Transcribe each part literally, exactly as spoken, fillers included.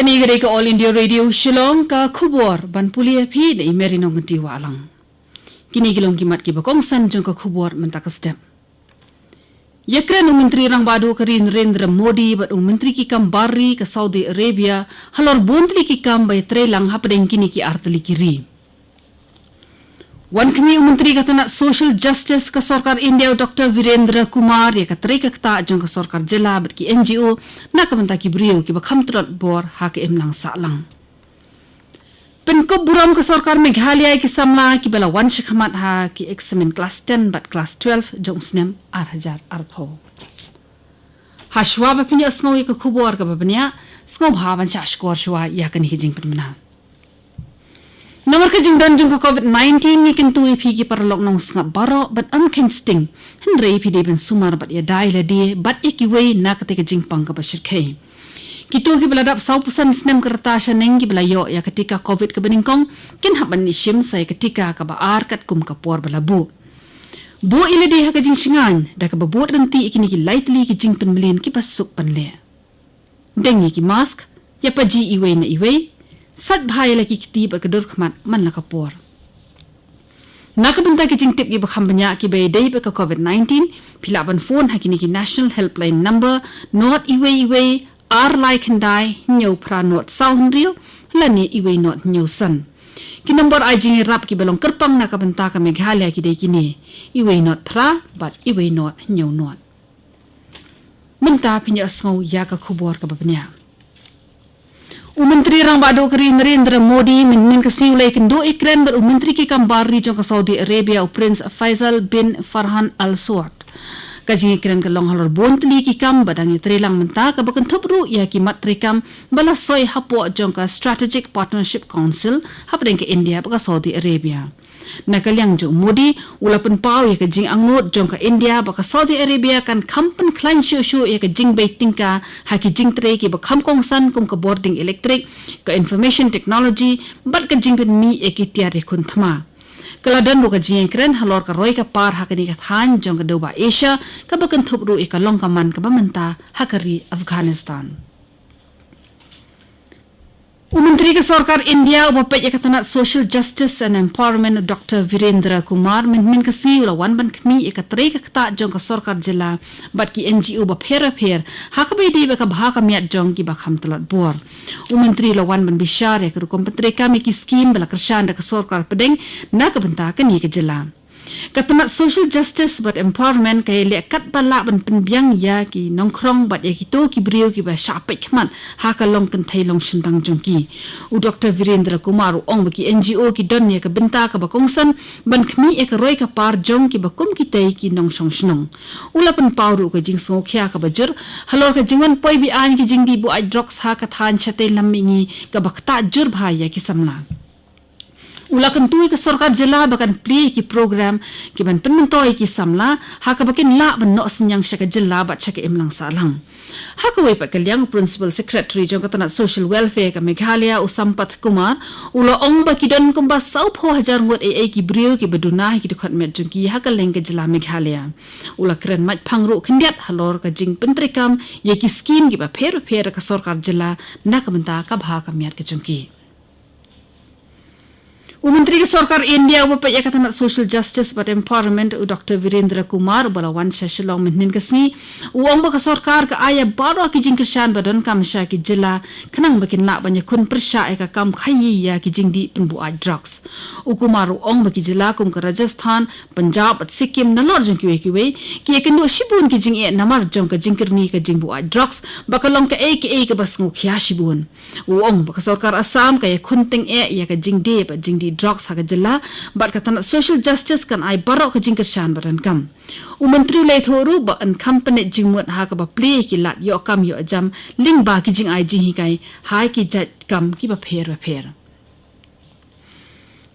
Kane ka dei ka All India Radio Shillong, ka khubor ban pule ïa phi da i Mary Nongkynti Wahlang. Kine ki long ki mat kiba kongsan jong ka khubor mynta ka step. Ïakren u Myntri Rangbah Duh ka ri Narendra Modi bad u Myntri ki kam bar ri ka Saudi Arabia halor bun tylli ki kam ba ïatreilang hapdeng kine ki ar tylli ki ri. Wan khmih u Myntri ka tnat Social Justice ka sorkar India u Doctor Virendra Kumar ïa ka trei ka ktah jong ka sorkar jylla bad ki N G O na ka bynta ki briew kiba kham tlot bor ha ka imlang sahlang. Pynkup burom ka sorkar Meghalaya ïa ki samla kiba la wan shakhmat ha ki eksamin klas ten bad klas twelve jong u snem ar hajar arphew. Hashwa ba phin ïohsngew ïa ka khubor kaba bniah, sngewbha ban shah shkor shwa ïa kane ka jingpynbna. Namar ka jingdon jong ka COVID nineteen ngi kyntu ïa phi ki paralok nongsngap baroh ban ym kheiñ sting, hynrei phi dei ban sumar bad ïada ïa lade bad ïa kiwei na katei ka jingpang kaba shyrkhei. Kito kiba la dap sawphew san snem ka rta shaneng kiba la ïoh ïa ka tika COVID kaba nyngkong kin hap ban leit shim sa ïa ka tika kaba ar katkum ka por ba la buh. Buh ïa lade ha ka jingshngaiñ da kaba bud ryntih ïa kine ki lai tylli ki jingpynmlien kiba suk ban leh. Deng ïa ki mask, ïa paji iwei na iwei, sait bha ïa la ki kti bad ka dur khmat man la ka por. Na ka bynta ki jingtip kiba kham bniah kiba ïadei bad ka COVID nineteen, phi lah ban phone ha kine ki National Helpline Number, not iwei iwei, ar lai khyndai, hynñiew phra not saw hynriew, lane iwei not hynñiew san. Ki nombor ai jingïarap kiba long kyrpang na ka bynta ka Meghalaya ki dei kine, iwei not phra bad iwei not hynñiew not. Mynta phin ïohsngew ïa ka khubor kaba bniah. U Myntri Rangbah Duh ka ri Narendra Modi mynhynnin ka sngi u la ïakynduh ïakren bad u Myntri ki kam bar ri jong ka Saudi Arabia u Prince Faisal bin Farhan Al Saud. Ka jingïakren ka long halor bun tylli ki kam ba dang ïatreilang mynta kaba kynthup ruh ïa ki mat treikam ba la soi hapoh jong ka Strategic Partnership Council hapdeng ka India bad ka Saudi Arabia. Na ka liang jong u Modi, u la pynpaw ïa ka jingangnud jong ka India ba ka Saudi Arabia kan kham pynkhlaiñ shuh shuh ïa ka jingbei tyngka ha ki jingtrei kiba kham kongsan kum ka bording elektrik, ka information technology, bad ka jingpynmih ïa ki tiar ïakhun thma. Ka la don ruh ka jingïakren halor ka roi ka par ha kane ka thaiñ jong ka dewbah Asia, kaba kynthup ruh ïa ka long ka man kaba mynta ha ka ri Afghanistan. U Myntri ka Sorkar India uba peit ïa ka tnat Social Justice and Empowerment, Doctor Virendra Kumar, mynhynnin ka sngi u la wan ban khmih ïa ka trei ka ktah jong ka sorkar jylla bad ki N G O bapher bapher ha kaba ïadei bad ka bha ka miat jong kiba kham tlot bor. U Myntri u la wan ban bishar ïa ka rukom pyntreikam ïa ki skim ba la kyrshan da ka sorkar pdeng na ka bynta kane ka jylla. Ka tnat Social Justice bad Empowerment ka ïaleh katba lah ban pynbiang ïa ki nongkhrong bad ïa kito ki briew kiba shah peit khmat ha ka long kynthei long shynrang jong ki. U Doctor Virendra Kumar u ong ba ki N G O ki don ïa ka bynta kaba kongsan ban khmih ïa ka roi ka par jong kiba kum kitei ki nongshong shnong. U la pynpaw ruh ka jingsngewkhia kaba jur halor ka jingwan poi be-aiñ ka jingdih buaid drugs ha ka thaiñ shatei lam mihngi kaba ktah jur bha ïa ki samla. U la kyntu ïa ka sorkar jylla ba kan plie ïa ki program ki ban pynmyntoi ïa ki samla ha kaba kin lah ban noh synñiang sha ka jylla bad sha ka imlang sahlang. Ha kawei pat ka liang, u Principal Secretary jong ka tnat Social Welfare ka Meghalaya, u Sampath Kumar, u la ong ba ki don kumba sawphew hajar ngut eiei ki briew kiba duna ha ki dkhot met jong ki ha kylleng ka jylla Meghalaya. U la kren maitphang ruh khyndiat halor ka jingpyntreikam ïa ki skim kiba pher bapher ka sorkar jylla na ka bynta ka bha ka miat ka jong ki. U Myntri ka Sorkar India uba peit ïa ka tnat Social Justice bad Empowerment, u Doctor Virendra Kumar, uba la wan sha Shillong mynhynnin ka sngi, u ong ba ka sorkar ka ai ïa baroh ki jingkyrshan ba donkam sha ki jylla khnang ba kin lah ban ïakhun pyrshah ïa ka kam khaïi ïa ki jingdih pynbuaid drugs. U Kumar u ong ba ki jylla kum ka Rajasthan, Punjab bad Sikkim nalor jong kiwei kiwei ki ïakynduh shibun ki jingeh namar jong ka jingkyrni ka jingbuaid drugs ba ka long kaei kaei kaba sngewkhia shibun. U ong ba ka sorkar Assam ka ïakhun tyngeh ïa ka jingdie bad jingdih drugs ha ka jylla bad ka tnat Social Justice kan ai baroh ka jingkyrshan ba donkam. U Myntri u la ïathuh ruh ba yn kham pynleit jingmut ha kaba plie ïa ki lad ïoh kam ïoh jam lyngba ki jingai jinghikai ha ki jait kam kiba pher bapher.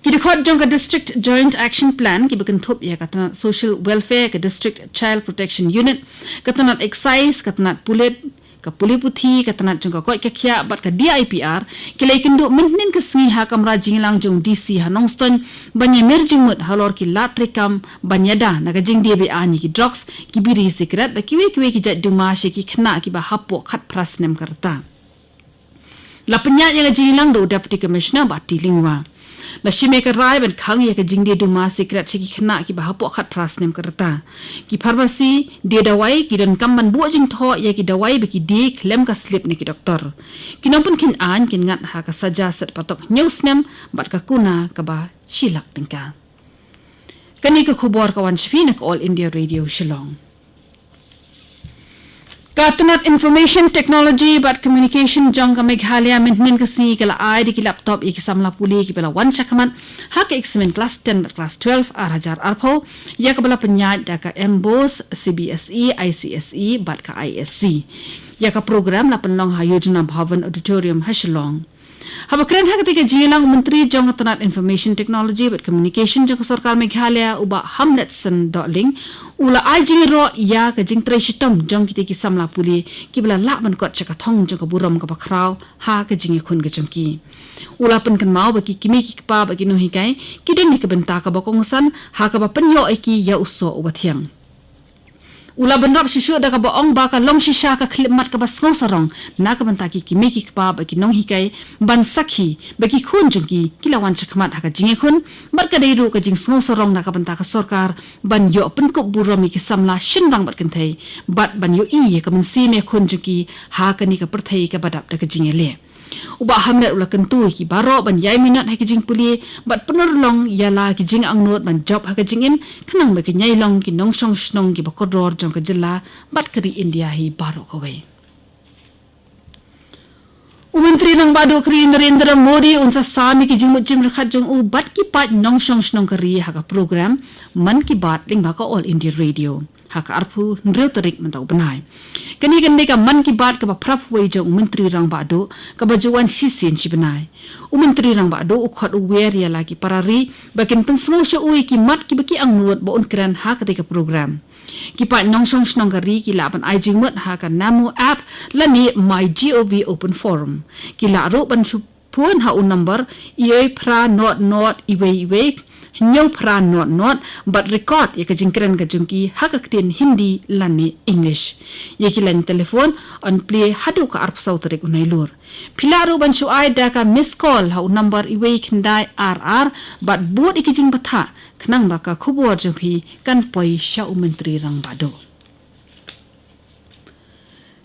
Ki dkhot jong ka District Joint Action Plan kiba kynthup ïa ka tnat Social Welfare, ka District Child Protection Unit, ka tnat Excise, ka tnat Pulit, ka pule puthi, ka tnat jong ka koit ka khiah bad ka D I P R ki la ïakynduh mynhynnin ka sngi ha kamra jingïalang jong D C ha Nongstoiñ ban ïamir jingmut halor ki lad treikam ban ïada na ka jingdie be-aiñ ïa ki drugs, ki biri sikret bad kiwei kiwei ki jait duma sha ki khynnah kiba hapoh khatphra snem ka rta. La pynïaid ïa ka jingïalang da u Deputy Commissioner Bah T Lyngwa. La shim ïa ka rai ban khang ïa ka jingdie duma sikret sha ki khynnah kiba hapoh khatphra snem ka rta. Ki pharmacy die dawai ki donkam ban buh jingthoh ïa ki dawai ba ki die khlem ka slip na ki doktor. Ki nongpynkheiñ aiñ kin ngat ha ka saja set patok hynñiew snem bad ka kuna kaba shi lak tyngka. Kane ka khubor ka wan sha phi na ka All India Radio Shillong. Ka tnat Information Technology bad Communication jong ka Meghalaya mynhynnin ka sngi ka la ai da ki laptop ïa ki samla pule kiba la wan shakhmat ha ka eksamin klas ten bad klas twelve ar hajar arphew, ïa kaba la pynïaid da ka MBOSE, CBSE, ICSE bad ka ISC. Ïa ka program la pynlong ha Yojana Bhavan Auditorium ha Shillong. Haba kren ha katei ka jingïalang, u Myntri jong ka tnat Information Technology bad Communication jong ka Sorkar Meghalaya, u Bah Hamletson Dohling, u la ai jingïaroh ïa ka jingtrei shitom jong kitei ki samla pule kiba la lah ban kot sha ka thong jong ka burom kaba khraw ha ka jingïakhun ka jong ki. U la pynkynmaw ba ki kmie ki kpa bad ki nonghikai ki don ïa ka bynta kaba kongsan ha kaba pynïoh ïa ki ïa u soh uba thiang. U la bynrap shuh shuh da kaba ong ba ka long shisha ka khyllipmat kaba sngewsarong na ka bynta ki kmie ki kpa bad ki nonghikai ban sakhi ba ki khun jong ki ki la wan shakhmat ha ka jingïakhun, bad ka dei ruh ka jingsngewsarong na ka bynta ka sorkar ban ïoh pynkup burom ïa ki samla shynrang bad kynthei, bad ban ïohi ïa ka mynsiem ïakhun jong ki ha kane ka pyrthei kaba dap da ka jingïaleh. U Bah Hamlet u la kyntu ïa ki baroh ban ïai minot ha ki jingpule bad pynurlong ïa la ki jingangnud ban jop ha ka jingim, khnang ba kin ïai long ki nongshong shnong kiba kordor jong ka jylla bad ka ri India hi baroh kawei. U Myntri Rangbah Duh ka ri Narendra Modi un sa sam ïa ki jingmut jingpyrkhat jong u bad ki paid nongshong shnong ka ri ha ka program Mann Ki Baat lyngba ka All India Radio ha ka arphew hynriew tarik mynta u bnai. Kane kan dei ka Mann Ki Baat kaba phraphew wei jong u Myntri Rangbah Duh, kaba ju wan shisien shi bnai. U Myntri Rangbah Duh u khot u wer ïa la ki para ri ba kin pynsngew sha u ïa ki mat kiba ki angnud ba un kren ha katei ka program. Ki paid nongshong shnong ka ri ki lah ban ai jingmut ha ka Namo app lane MyGov Open Forum. Ki lah ruh ban shu phone ha u number iwei phra nod nod iwei iwei hynñiew phra nod nod bad record ïa ka jingkren ka jong ki ha ka ktien Hindi lane English. Ïa ki line telephone yn plie haduh ka arphew saw tarik u Nailur. Phi lah ruh ban shu ai da ka miss call ha u number iwei khyndai ar ar bad bud ïa ki jingbatai khnang ba ka khubor jong phi kan poi sha u Myntri Rangbah Duh.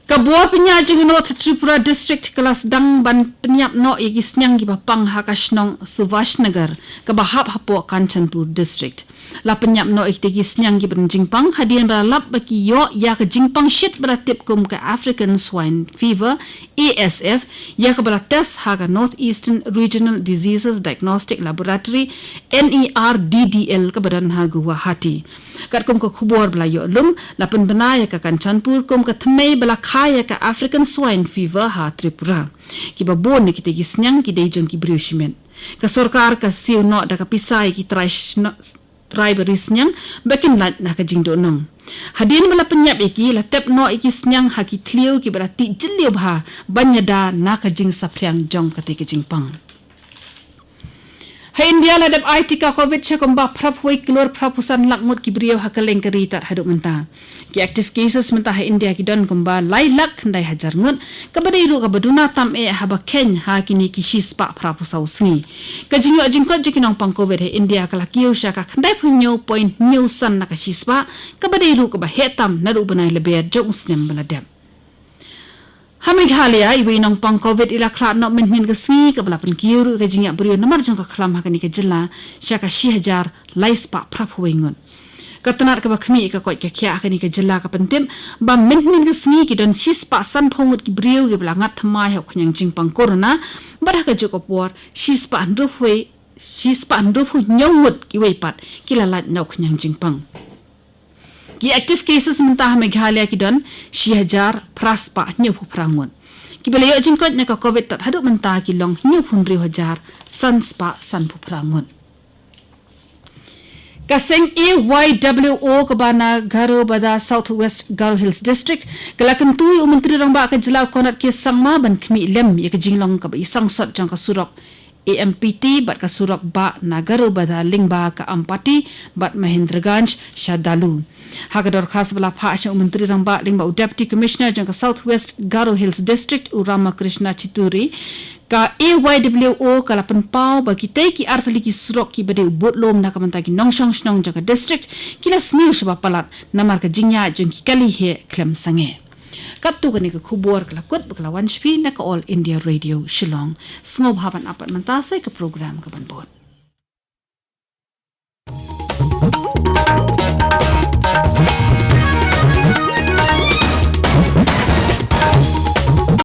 Ka bor pynïaid jong ka North Tripura District ka la sdang ban pynïap noh ïa ki sniang kiba pang ha ka shnong Subhash Nagar kaba hap hapoh Kanchanpur District. La pynïap noh ïa kitei ki sniang kiba don jingpang hadien ba la lap ba ki ïoh ïa ka jingpang shit ba la tip kum ka African Swine Fever, A S F, ïa kaba la test ha ka North Eastern Regional Diseases Diagnostic Laboratory, N E R D D L, kaba don ha Guwahati. Katkum ka khubor ba la ïoh lum, la pynbna ïa ka Kanchanpur kum ka thymmei ba la kha ïa ka African Swine Fever ha Tripura. Kiba bun na kitei ki sniang ki dei jong ki briew shimet. Ka sorkar ka siew noh da ka pisa ïa ki trai shno-, trai bari sniang ba kin lait na ka jingduhnong. Hadien ba la pynïap ïa ki, la tep noh ïa ki sniang ha ki thliew kiba la tih jylliew bha ban ïada na ka jingsaphriang jong katei ka jingpang. Ha India la dep ai tika Covid sha kumba phraphew wei klur phraphew san lak ngut ki briew ha kylleng ka ri tad haduh mynta. Ki active cases mynta ha India ki don kumba lai lak khyndai hajar ngut, kaba dei ruh kaba duna tam eh haba kheiñ ha kine ki shispah phraphew saw sngi. Ka jingïoh jingkoit jong ki nongpang Covid ha India ka la kiew sha ka khyndaiphew hynñiew point hynñiew san na ka shispah, kaba dei ruh kaba heh tam naduh u bnai Lber jong u snem ba la dep. Ha Meghalaya, iwei i nongpang Covid i la khlad noh mynhynnin ka sngi, kaba la pynkiew ruh ïa ka jingïap briew namar jong ka khlam ha kane ka jylla sha ka shi hajar lai spah phraphew wei ngut. Ka tnat kaba khmih ïa ka koit ka khiah ha kane ka jylla ka pyntip ba mynhynnin ka sngi ki don shi spah sanphew ngut ki briew kiba la ngat thymmai ha u khñiang jingpang corona, bad ha kajuh ka por shi spah hynriewphew, shi spah hynriewphew hynñiew ngut kiwei pat ki la lait na u khñiang jingpang. Ki active cases mynta ha Meghalaya ki don shi hajar phra spah hynñiewphew phra ngut. Kiba la ïoh jingkoit na ka Covid tad haduh mynta ki long hynñiewphew hynriew hajar san spah sanphew phra ngut. Ka seng A Y W O kaba na Garo Bada, South West Garo Hills District, ka la kyntu ïa u Myntri Rangbah ka jylla Conrad K Sangma ban khmih lem ïa ka jinglong kaba i sangsot jong ka surok A M P T bad ka surok bah na Garobadha lyngba ka Ampati bad Mahendraganj sha Dalu. Ha ka dorkhas ba la phah sha u Myntri Rangbah lyngba u Deputy Commissioner jong ka South West Garo Hills District, u Ramakrishna Chituri, ka A Y W O ka la pynpaw ba kitei ki artylli ki surok kiba dei u budlum na ka bynta ki nongshong shnong jong ka district ki la sniew shaba palat namar ka jingïaid jong ki kali heh khlem sangeh. Katto katne ka khubor ka la kut bad ka la wan sha phi na ka All India Radio Shillong. Sngewbha ban ap pat mynta sa ïa ka program kaban bud.